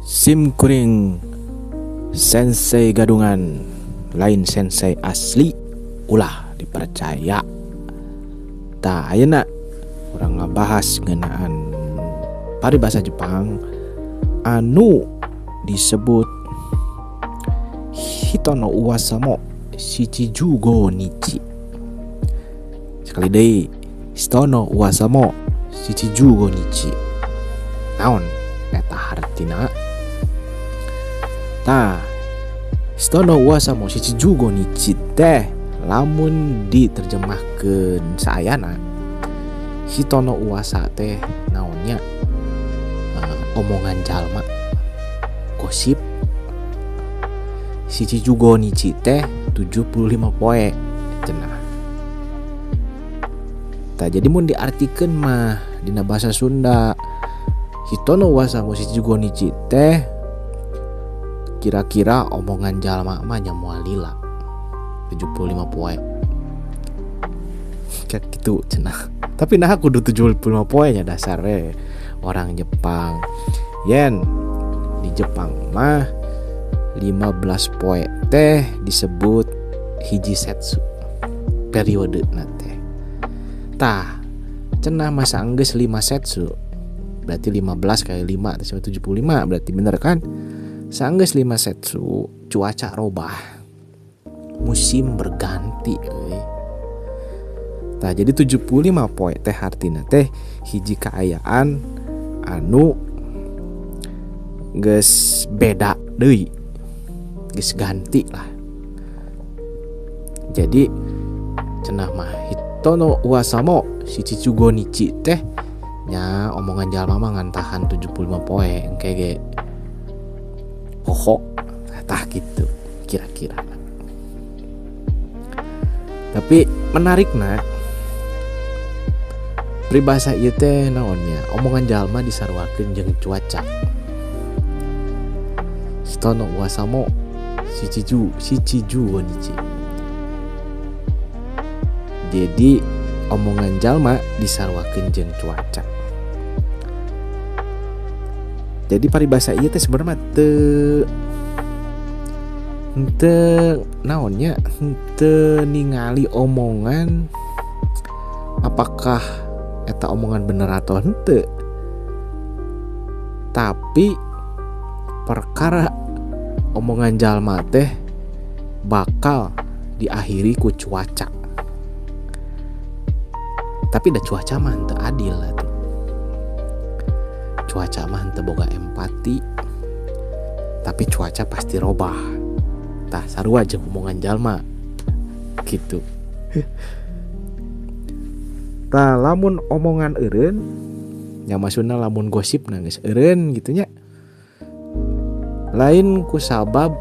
Sim kuring sensei gadungan, lain sensei asli, ulah dipercaya. Tah, ayeuna urang ngabahas ngeunaan paribasa Jepang anu disebut Hito no uwasa mo shichijugo nichi. Sekali deui, Hito no uwasa mo shichijugo nichi. Naon eta hartina? Tah, Hito no uwasa mo shichijugo nichi teh lamun diterjemahkeun saayana, Hito no uwasa teh naonnya, omongan jalma, gosip. Shichijugo nichi teh 75 poe cenah. Tah, jadi mun diartikeun mah dina bahasa Sunda, Hito no uwasa mo shichijugo nichi teh kira-kira omongan jalma mah nya moal lila 75 poe. Kayak gitu cenah. Tapi nah kudu 75 poe nya, dasar we orang Jepang. Yen di Jepang mah 15 poe teh disebut hiji setsu, periode na teh. Tah, cenah masa enggeus 5 setsu, berarti 15 kali 5 teh 75, berarti bener kan? Saenggeus 5 setsu cuaca robah, musim berganti euy. Tah, jadi 75 poe teh hartina teh hiji kaayaan anu geus beda deui, geus ganti lah. Jadi cenah mah Hito no uwasa mo shichijugo nichi teh nya omongan jalma mah ngantahan 75 poe engke ge poho. Tah gitu kira-kira. Tapi menarikna peribahasa ieu teh naonnya, omongan jalma disaruakeun jeung cuaca. Hito no uwasa mo shichijugo nichi. Jadi omongan jalma disaruakeun jeung cuaca. Jadi paribasa ieu teh sebenarnya teu henteu naonnya, henteu ningali omongan apakah eta omongan bener atau henteu. Tapi perkara omongan jalma teh bakal diakhiri ku cuaca. Tapi da cuaca mah henteu adil atuh. Cuaca mah henteu boga empati. Tapi cuaca pasti robah. Tah, sarua jeung omongan jalma gitu. Tah, lamun omongan eureun nya, maksudna lamun gosip na geus eureun gitu nya, lain ku sabab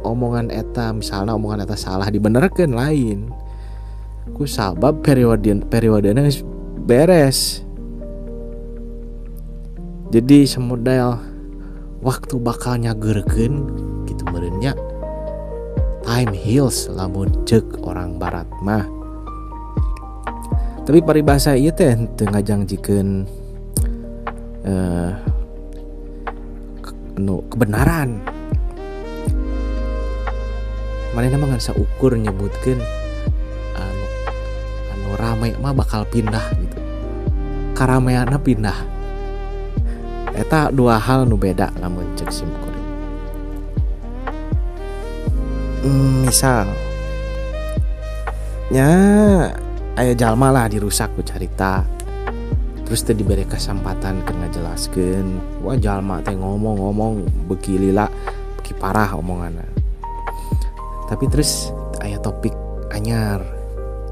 omongan eta, misalna omongan eta salah dibenerkeun, lain ku sabab periodena geus beres. Jadi semodel waktu bakal nyageurkeun gitu meureun nya, time heals lamun ceuk orang barat mah. Tapi paribasa ieu teh teu ngajangjikeun nu kebenaran. Manehna mah ngan saukur nyebutkeun anu rame mah bakal pindah gitu. Karameanna pindah. Eta dua hal nu beda lamun ceuk sim kuring. Misal nya aya jalma lah dirusak ku carita, terus teh diberi kesempatan keur ngajelaskeun, wah jalma teh ngomong-ngomong beuki lila beuki parah omonganna. Tapi terus aya topik anyar,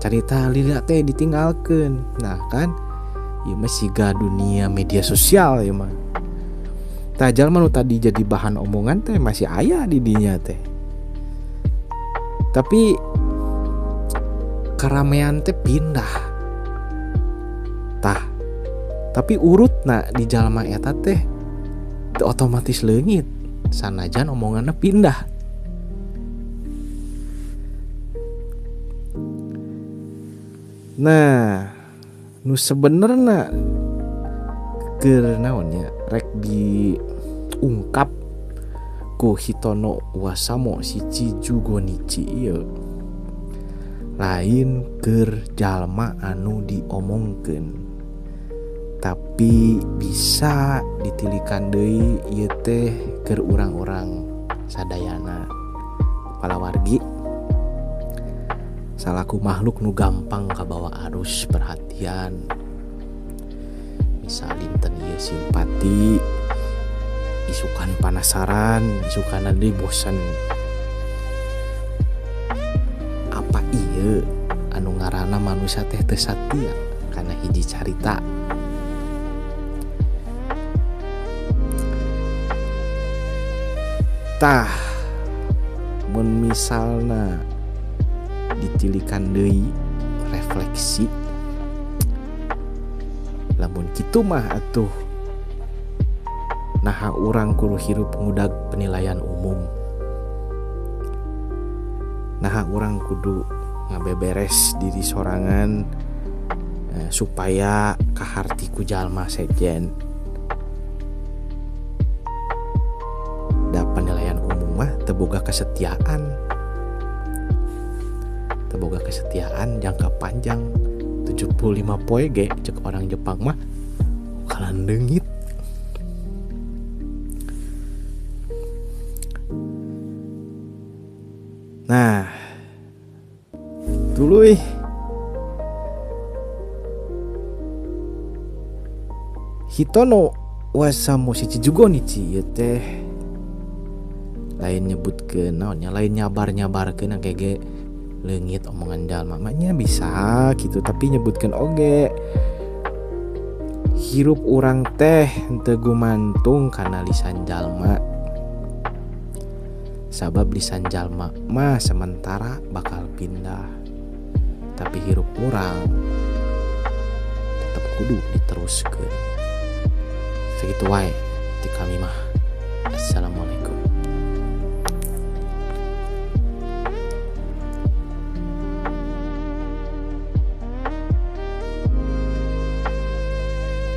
carita lila teh ditinggalkeun. Nah kan ieu mah siga dunia media sosial ieu mah. Tah, jalma nu tadi jadi bahan omongan teh masih aya di dinya teh. Tapi karamean teh pindah. Tah, tapi urutna di jalma eta teh teu otomatis leungit sanajan omonganna pindah. Nah, nu sebenarna keur naonnya rek di diungkap ku Hitono Wasamo Shichi Jugo Nichi ieu lain keur jalma anu diomongkeun, tapi bisa ditilikan deui ieu teh keur urang-urang sadayana palawargi salaku makhluk nu gampang kabawa arus perhatian. Misal dinten ieu simpati, isukan panasaran, isukan deui bosan. Apa ieu anu ngaranna manusia teh teu satia kana hiji carita? Tah mun misalna ditilikan deui refleksi, lamun kitu mah atuh naha urang kudu hirup ngudag penilaian umum, naha urang kudu ngabeberes diri sorangan supaya kaharti ku jalma sejen. Da penilaian umum mah teu boga kesetiaan, teu boga kesetiaan jangka panjang. 75 poe ge cek orang Jepang mah kalan leungit. Nah, tuluy Hitono Wasamo Shichi Jugo Nichi ieu teh lain nyebutkeun naonnya, lain nyabar-nyabarkeun ge leungit omongan jalma mah nya bisa gitu, tapi nyebutkeun oge hirup urang teh henteu gumantung kana lisan jalma. Sabab lisan jalma mah sementara bakal pindah, tapi hirup urang tetep kudu diteruskeun. Segitu wae ti kami mah. Assalamualaikum.